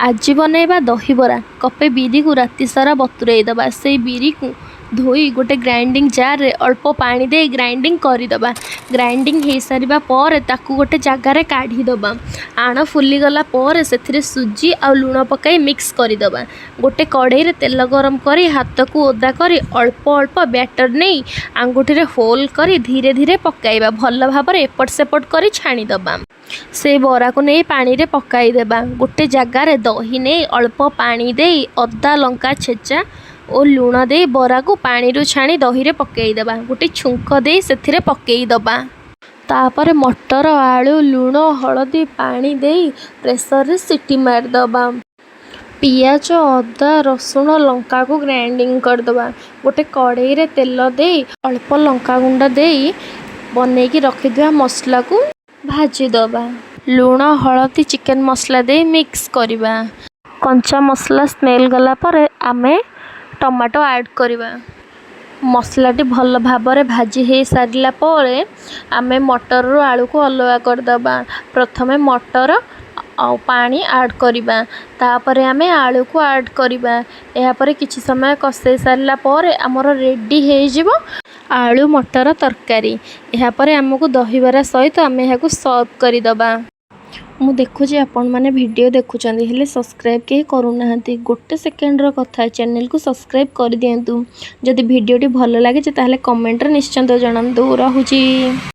ଆଜି ବନେଇବା ଦହିବରା। କପେ ବିରିକୁ ରାତିସାରା ବତୁରେଇ ଦେବା। ସେଇ ବିରିକୁ ଧୋଇ ଗୋଟେ ଗ୍ରାଇଣ୍ଡିଂ ଜାରରେ ଅଳ୍ପ ପାଣି ଦେଇ ଗ୍ରାଇଣ୍ଡିଂ କରିଦେବା। ଗ୍ରାଇଣ୍ଡିଂ ହେଇସାରିବା ପରେ ତାକୁ ଗୋଟେ ଜାଗାରେ କାଢ଼ିଦେବା। ଆଣ ଫୁଲିଗଲା ପରେ ସେଥିରେ ସୁଜି ଆଉ ଲୁଣ ପକାଇ ମିକ୍ସ କରିଦେବା। ଗୋଟେ କଡ଼େଇରେ ତେଲ ଗରମ କରି ହାତକୁ ଓଦା କରି ଅଳ୍ପ ଅଳ୍ପ ବ୍ୟାଟର ନେଇ ଆଙ୍ଗୁଠିରେ ହୋଲ୍ କରି ଧୀରେ ଧୀରେ ପକାଇବା। ଭଲ ଭାବରେ ଏପଟ ସେପଟ କରି ଛାଣିଦେବା। ସେ ବରାକୁ ନେଇ ପାଣିରେ ପକାଇଦେବା। ଗୋଟେ ଜାଗାରେ ଦହି ନେଇ ଅଳ୍ପ ପାଣି ଦେଇ ଅଦା ଲଙ୍କା ଛେଚା ଓ ଲୁଣ ଦେଇ ବରାକୁ ପାଣିରୁ ଛାଣି ଦହିରେ ପକାଇଦେବା। ଗୋଟେ ଛୁଙ୍କ ଦେଇ ସେଥିରେ ପକାଇଦେବା। ତାପରେ ମଟର, ଆଳୁ, ଲୁଣ, ହଳଦୀ, ପାଣି ଦେଇ ପ୍ରେସରରେ ସିଟି ମାରିଦେବା। ପିଆଜ, ଅଦା, ରସୁଣ, ଲଙ୍କାକୁ ଗ୍ରାଇଣ୍ଡିଂ କରିଦେବା। ଗୋଟେ କଡ଼େଇରେ ତେଲ ଦେଇ ଅଳ୍ପ ଲଙ୍କାଗୁଣ୍ଡ ଦେଇ ବନେଇକି ରଖିଥିବା ମସଲାକୁ ଭାଜିଦେବା। ଲୁଣ, ହଳଦୀ, ଚିକେନ ମସଲା ଦେଇ ମିକ୍ସ କରିବା। କଞ୍ଚା ମସଲା ସ୍ମେଲ୍ ଗଲା ପରେ ଆମେ ଟମାଟୋ ଆଡ଼୍ କରିବା। ମସଲାଟି ଭଲ ଭାବରେ ଭାଜି ହେଇସାରିଲା ପରେ ଆମେ ମଟରରୁ ଆଳୁକୁ ଅଲଗା କରିଦେବା। ପ୍ରଥମେ ମଟର ଆଉ ପାଣି ଆଡ଼୍ କରିବା, ତାପରେ ଆମେ ଆଳୁକୁ ଆଡ଼୍ କରିବା। ଏହାପରେ କିଛି ସମୟ କଷେଇ ସାରିଲା ପରେ ଆମର ରେଡ଼ି ହେଇଯିବ ଆଳୁ ମଟର ତରକାରୀ। ଏହାପରେ ଆମକୁ ଦହିବରା ସହିତ ଆମେ ଏହାକୁ ସର୍ଭ କରିଦେବା। ମୁଁ ଦେଖୁଛି ଆପଣମାନେ ଭିଡ଼ିଓ ଦେଖୁଛନ୍ତି, ହେଲେ ସବସ୍କ୍ରାଇବ୍ କେହି କରୁନାହାନ୍ତି। ଗୋଟେ ସେକେଣ୍ଡର କଥା, ଚ୍ୟାନେଲକୁ ସବସ୍କ୍ରାଇବ୍ କରିଦିଅନ୍ତୁ। ଯଦି ଭିଡ଼ିଓଟି ଭଲ ଲାଗିଛି, ତାହେଲେ କମେଣ୍ଟରେ ନିଶ୍ଚିନ୍ତ ଜଣାନ୍ତୁ। ରହୁଛି।